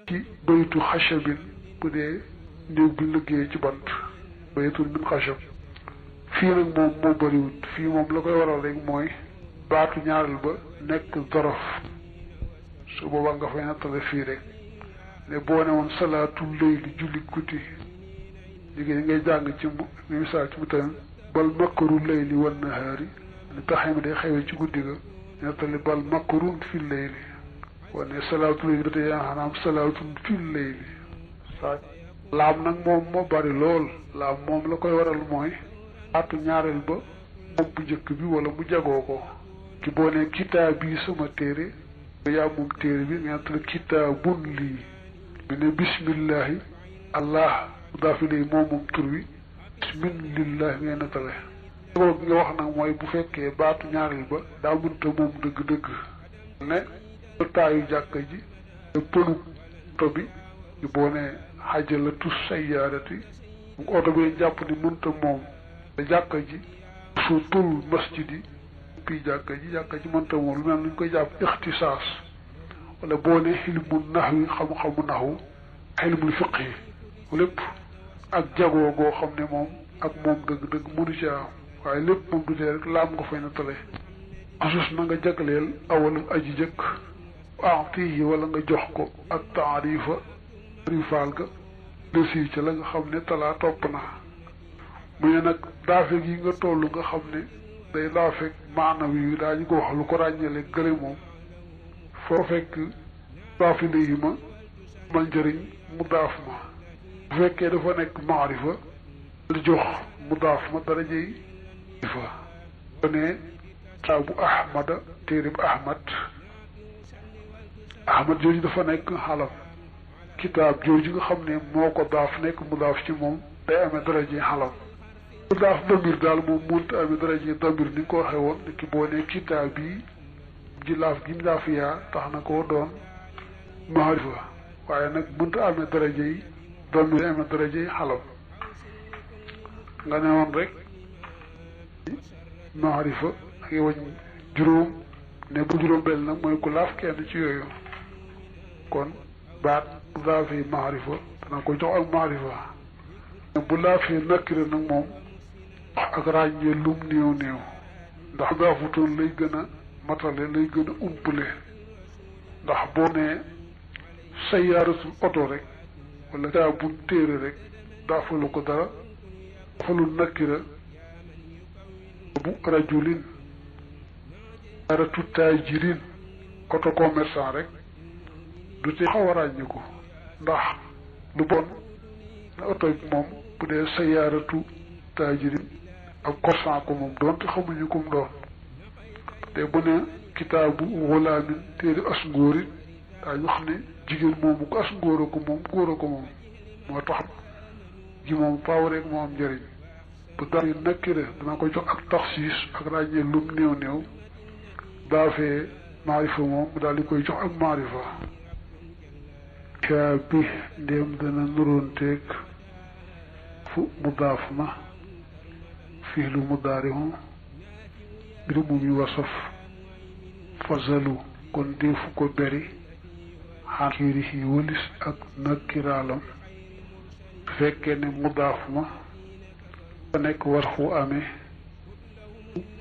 ci baytu xashabin bu dee néeg bi liggéey ci bant baytul min xashab fii nag moom moo bëriwut fii moom la koy waral rek mooy baatu ñaareel ba nekk zorof su boobaa nga fay nattale fii rek ne boo ne woon salaatul layli julli guddi jigéen ngay jàng ci misaal ci mu tamit bal makkaru layli wan nahaari li taxee ma day xewee ci guddi ga nattale bal makkarun fi layli wane salaatul layli ba tey yaa xanaam salaatul fi layli laam nag moom moo bari lool laam moom la koy waral mooy baatu ñaareel ba moom bu njëkk bi wala mu jagoo ko ki boo ne kitaab bii sama téere yaa moom téere bi nga nattale kitaabun lii bi ne bismillahi allah mudaaf ilayhi moom tur wi bismillahi ngay nattale jagoo bi nga wax nag mooy bu fekkee baatu ñaareel ba daa mënta moom dëgg-dëgg ne taayu jàkka ji te pënu oto bi yi boo ne xajalatu sayyaarati oto bi jàpp ni mënta moom te jàkka ji su tul masjid yi pii jàkka ji mënta moom lu mel ni ñu koy jàpp ixtisaas wala boo ne xilmu naxwi xam-xamu naxwu xilmul fiq yi lépp ak jagoo goo xam ne moom ak moom dëgg-dëgg mënu ci am waaye lépp moom du tee rek laam nga fay na tale asus na nga jagleel awal aji jëkk atiyi wala nga jox ko ak taarifa rifaal ga desi ca la nga xam ne talaa topp na mu ne nag daafeeg yi nga toll nga xam ne day daafeeg maanawi yi daañu ko wax lu ko ràññale gële moom foo fekk daafi léegi ma man njëriñ mu daaf ma bu fekkee dafa nekk maarifa di jox mu daaf ma darajey fa ne kitaabu ahmada téereb ahmad jooju dafa nekk xalam kitaab jooju nga xam ne moo ko daaf nekk mu daaf ci moom day amee daraje xalam mu daaf damir daal moom mënta amee daraje damir ni nga ko waxee woon ni ki boo ne kitaab yi ji laaf gi mu daaf yaa tax na koo doon maarifa waaye nag mënta amee daraje yi damir day amee daraje yi xalam nga ne woon rek maarifa ak wañ juróom ne bu juróom benn nag mooy ku laaf kenn ci yooyu kon baat bu laafee maarifa dana ko jox ak maarifa bu laafee nakira nag moom ak ràññee lum néew néew ndax daafutoon lay gën a matale lay gën a umpale ndax boo nee sayyaaratul oto rek wala daa buñ téere rek daafalu ko dara daafalu nakira bu rajulin sayaaratu taajirin oto commerçant rek du te xaw a ràññi ko ndax lu bon ne oto bi moom bu dee sayaaratu taajirin ak commerçant ko moom doonte xamuñu ko mu doon te bu ne kitaabu xulaamin téere as ngóorit daañu xam ne jigéen moomu ko as ngóor a ko moom góor a ko moom moo tax ji moom faaw rek moo am njëriñ bu daafee nakkire dana ko jox ak taxsiis ak ràññee lum néew néew daafee maarifa moom mu daal di koy jox ak maarifa kaa bi ndéem dana nuróonteeg fu mu daaf ma fii lu mu daarihum mbir mu ñu wasaf fasalu kon deefu ko beri xakiiri yi wëlis ak nakkiraalam fekkee ne mu daaf ma fa nekk war fu amee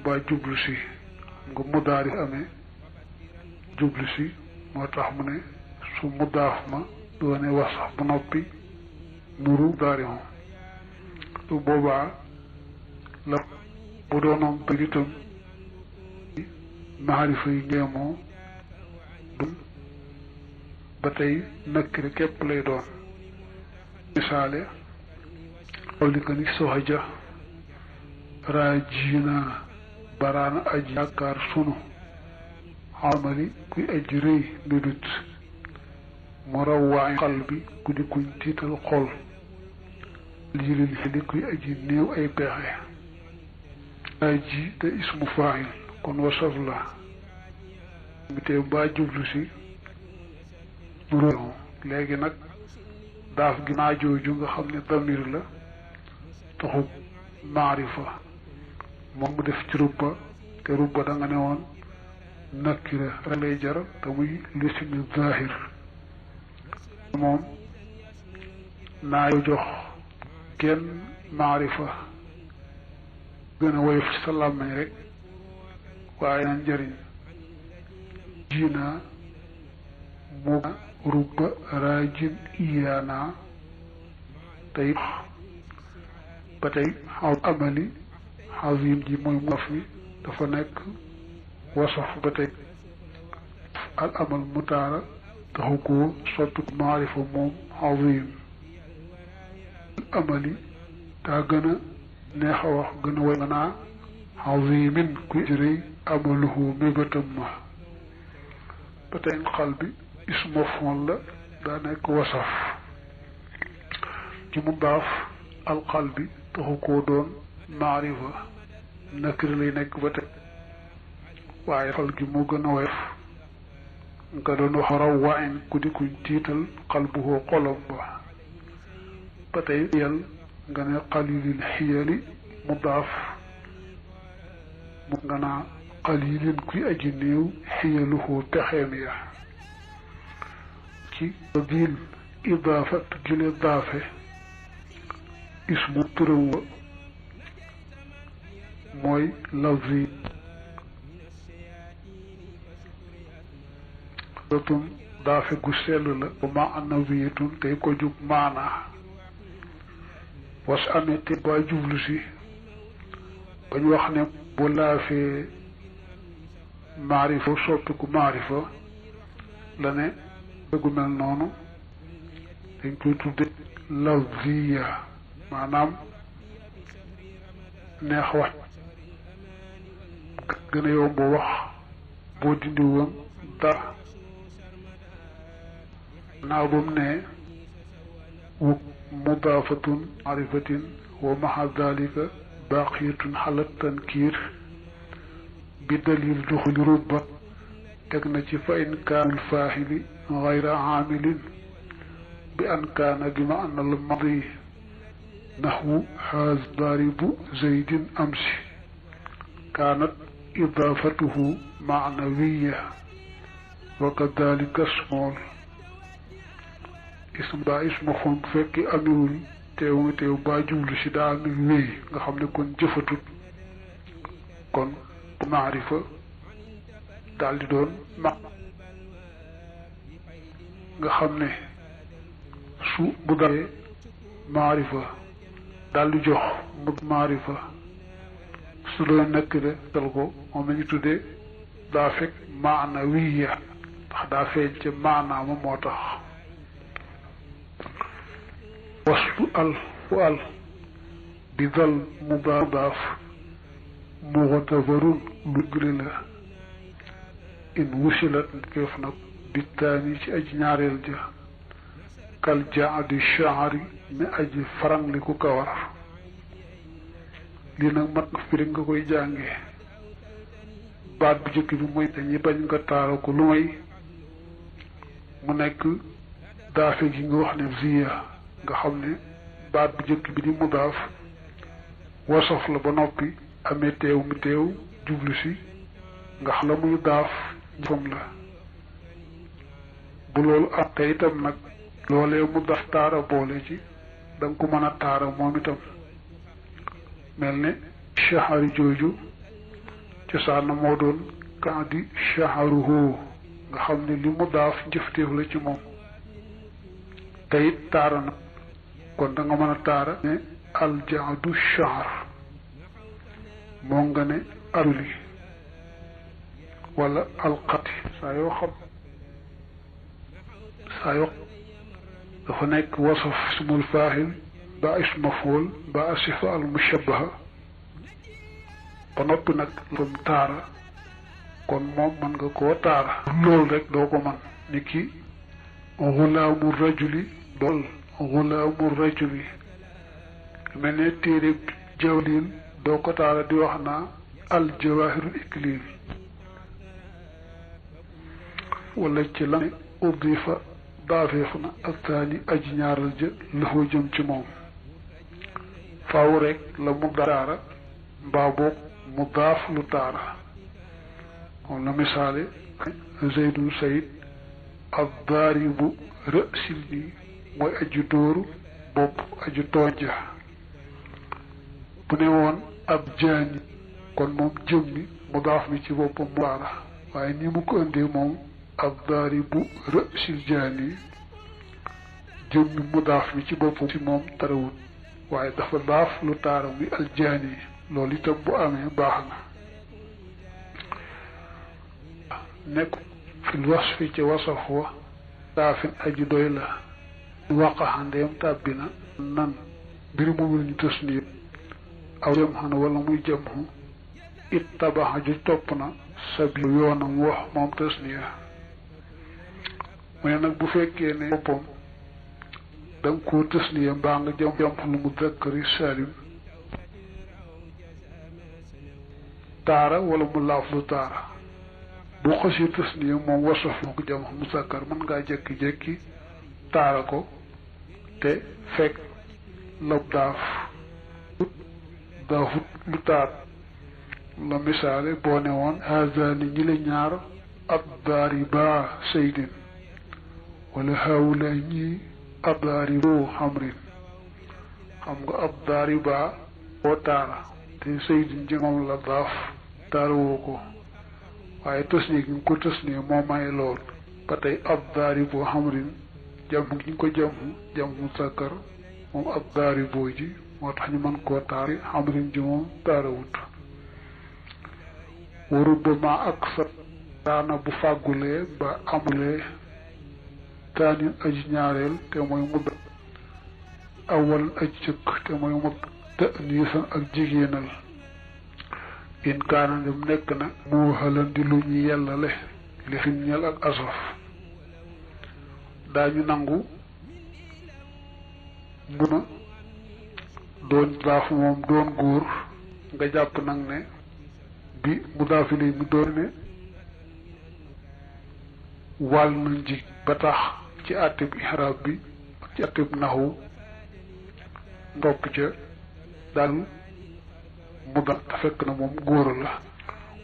ba jublu si nga mu daari amee jublu si moo tax mu ne su mu daaf ma doone wax sax bu noppi nuru daari moom su boobaa la bu doonoon bëgg itam maarifa yi ñeemoo dum ba tey nakkire képp lay doon misaale xawli ka ni soxaja raajina baraana aji yaakaar sunu xamali kuy aji rëy mbidut mu raw waay xal bi ku di kuñ tiital xol lii leen xeli kuy aji néew ay pexe aji te ismu faayil kon wasaf la mi te baa jublu si mu réew léegi nag daaf gi naajooju nga xam ne damir la taxub maarifa moom mu def ci rubba te rubba da nga ne woon nakkira rek lay jar te muy lismi zahir moom naa yow jox kenn maarifa gën a woyof ci sa làmmiñ rek waaye naan njëriñ jiina mu rubba raajin iyaana tey ba tey xaw amali xazim ji mooy muaf mi dafa nekk wasaf ba tey al amal mutaara taxu koo soppi maarifa moom xazim amali daa gën a neex a wax gën a way nga naa xazimin kuy jërëy amaluhu mébatam ma ba tey xal bi ismu foon la daa nekk wasaf ci mu baaf alxal bi taxu koo doon maarifa nakir lay nekk ba tey waaye xal gi moo gën a woyof nga doon wax raw waayin ku di kuñ tiital xal bu hoo xolom ba ba tey yel nga ne qalilil xiyali mu daaf mu nga naa qalilin kuy aji néew xiyaluhu pexeem ya ci bil idaafat gile daafe ismu turam wa mooy lafzi datum daafe gu sell la ba ma anawiyatun tey ko jug maanaa was amee te ba jublu si bañ wax ne bu laafee maarifa soppiku maarifa la ne gu mel noonu dañ koy tudde lafziya maanaam neex wax gën a yomb wax boo dindi woon dara naaw ba mu ne wuk mudaafatun maarifatin wa maha dalika baqiyatun xalat tankiir bi dalil duxuli rubba teg na ci fa in kaanul faahili gayra aamilin bi an kaana bi ma anna al madi naxwu xaaz daaribu zaydin amsi kaanat idaafatuhu maanawiya wa kadalika smool ism ba isma fon bu fekki amiwul teew nga teew ba jublu si daa ami wéy nga xam ne kon jëfatut kon maarifa daal di doon ma nga xam ne su bu dalee maarifa daal di jox mu maarifa su doon nekk de dal ko moom la ñu tuddee daa fekk maana wiya ndax daa feeñ ca maanaa ma moo tax waslu al wa al di dal mudaaf muxtabarun lu gële la in wusilat keef nag bittaani ci aji ñaareel ja kal jaadi shaari ne aji farangli ku kawar lii nag mat nga firi nga koy jàngee baat bu jëkk bi mooy dañuy bañ nga taara ko lu may mu nekk daafe gi nga wax ne ziya nga xam ne baat bu jëkk bi di mudaaf wasof la ba noppi amee teew mi teew jublu si nga xam la muy daaf jëfam la bu loolu am te itam nag loolee mu daaf taara boole ci da nga ko mën a taara moom itam mel ne shahari jooju cosaan na moo doon kan di shaharuhu nga xam ne li mu daaf njëfteef la ci moom te it taara nag kon da nga mën a taara ne aljaadu shahar moo nga ne aluli wala alqati saa yoo dafa nekk wasaf ismul faahil ba ism maf'ul ba asifa al mushabbaha ba noppi nag lum taara kon moom mën nga koo taara loolu rek doo ko mën ni ki xulaamu rajuli dool xulaamu rajuli mel ne téere jawlin doo ko taara di wax naa al jawahirul iklil wala ci la ne udifa daafeef na ak taani aji ñaaral ja lëxoo jëm ci moom faaw rek la mu taara mbaa boog mu daaf lu taara moom la misaale zaydun sayid ad-daaribu rësil ni mooy aju dóoru bopp aju tooñja bu ne woon ab jaani kon moom jëmmi mudaaf mi ci boppam mu taara waaye ni mu ko indee moom ad-daaribu rësil jaani jëmmi mudaaf mi ci boppam ci moom tarawut waaye dafa daaf lu taara muy aljaani loolu itam bu amee baax na nekk fil wasfi ci wasaf wa daafin aji doy la waqaxa ndeem tàbbi na nan mbir mu ñu tës nii aw jëm xana wala muy jëm xu it tabaxa ju topp na sabi yoonam wax moom tës nii mu ne nag bu fekkee ne boppam da nga koo tës nii mbaa nga jëm lu mu zakkari salim taara wala mu laaf lu taara bu xasee tës nii moom wasaf moo ko jëm mu zakkar mën ngaa jekki-jekki taara ko te fekk lab daafut lu taar la misaale boo ne woon haazani ñi la ñaar ab daari baa saydin wala haawula ñi ab daari boo xamrin xam nga ab daari baa boo taara te saydin ji moom la daaf taara woo ko waaye tës nii gi nga ko tës nii moo may lool ba tey ab daari boo xamrin jam gi ñu ko jam musakkar moom ab daari boo ji moo tax ñu mën koo taari xamrin ji moom taarawut waru ba ma ak sa daana bu fàggulee ba amulee taanin aji ñaareel te mooy mudd awal aji cëkk te mooy mudd te niisan ak jigéenal in kaana ndem nekk na moo xalan di lu ñu yellale li fi ñel ak asaf daañu nangu muna doon daaf moom doon góor nga jàpp nag ne bi mu daafile mi doon ne wàll nañ ji ba tax ci àtteb ihraab bi ak ci àtteb naxu ndopp ca dal mu da te fekk na moom góor la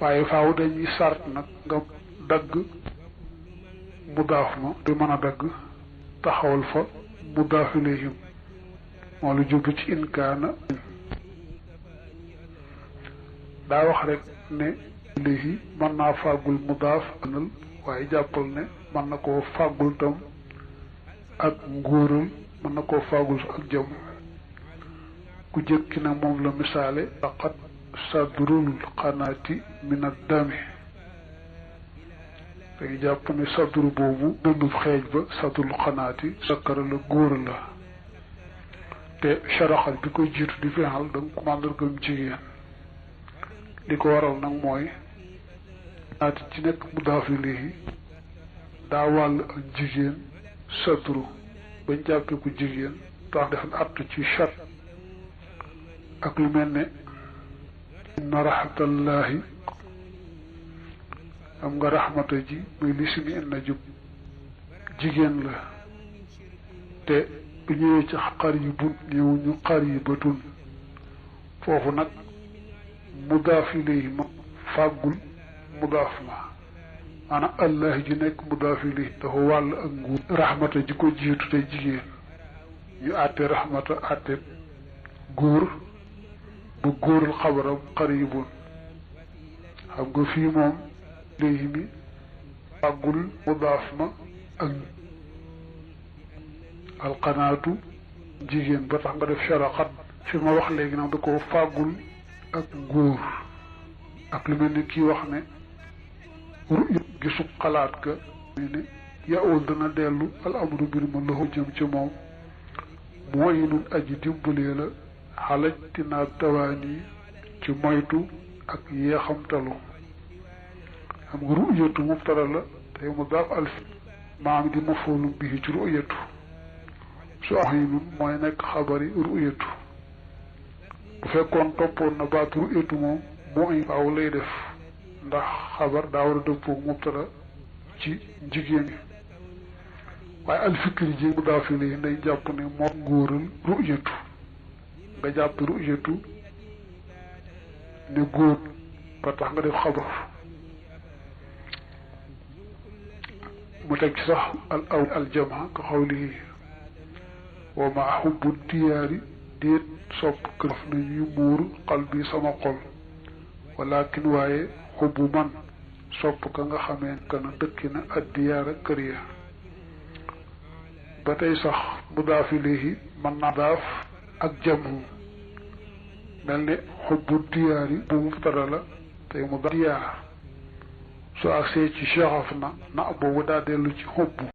waaye faaw dañuy sart nag nga dagg mu daaf ma du mën a dagg taxawal fa mu daafileehim moo lu jublu ci inkaana daa wax rek ne léegi mën naa fàggul mu daaf anal waaye jàppal ne mën na koo fàggul tam ak ngóoral mën na koo fàggul ak jëm ku jëkki nag moom la misaale laqad sadrul xanaati min ad-dami dañuy jàpp ne sadru boobu dëndub xeej ba sadrul xanaati sakkara la góor la te sharaxal bi koy jiitu di fexal da nga ko màndargam jigéen li ko waral nag mooy xanaati ci nekk mudaaf ilayhi daa wàll ak jigéen sadru bañ jàppee ko jigéen tax def na attu ci chart ak lu mel ne inna rahmatallahi am nga rahmata ji muy li simi inna jub jigéen la te bu ñëwee ci qaribun ñëwuñu qaribatun foofu nag mudaaf ilayhi ma fàggul mudaaf ma maanaam allah ji nekk mudaaf ilayhi dafa wàll ak nguur rahmata ji ko jiitu te jigéen ñu àtte rahmata àtte góor bu góorul xabaram qaribun xam nga fii moom léegi mi fàggul mudaaf ma ak alqanaatu jigéen ba tax nga def sharaxat fi ma wax léegi nag da ko fàggul ak ngóor ak lu mel ni kii wax ne ru'yat gisu xalaat ga muy ne yaool dana dellu al amru mbir ma loxo jëm ci moom mooy nun aji dimbalee la xalaj tinaa tawaani ci moytu ak yeexamtalu xam nga ru'yatu mubtada la tey mu daaf alf maam di mafoolum bii ci ru'yatu su aynun mooy nekk xabari ru'yatu bu fekkoon toppoon na baat ru'yatu moom mooy faaw lay def ndax xabar daa war a dëppoog mubtada ci jigéen yi waaye alfikri ji mu daaf ilayhi nday jàpp ne moo góoral ru'yatu nga jàpp ru'yatu ne góor ba tax nga def xabar mu teg ci sax al jama ka xawlihi wa ma xubbu diyaari déet sopp kër na ñu muur xal bi sama xol walakin waaye xubbu man sopp ka nga xamee kana dëkki na addiyaara kër ya ba tey sax mudaaf ilayhi man naa daaf ak jamu mel ne xubbu diyaari bu mubtada la tey mu diyaar su agsee ci shaxaf na boobu daa dellu ci xubbu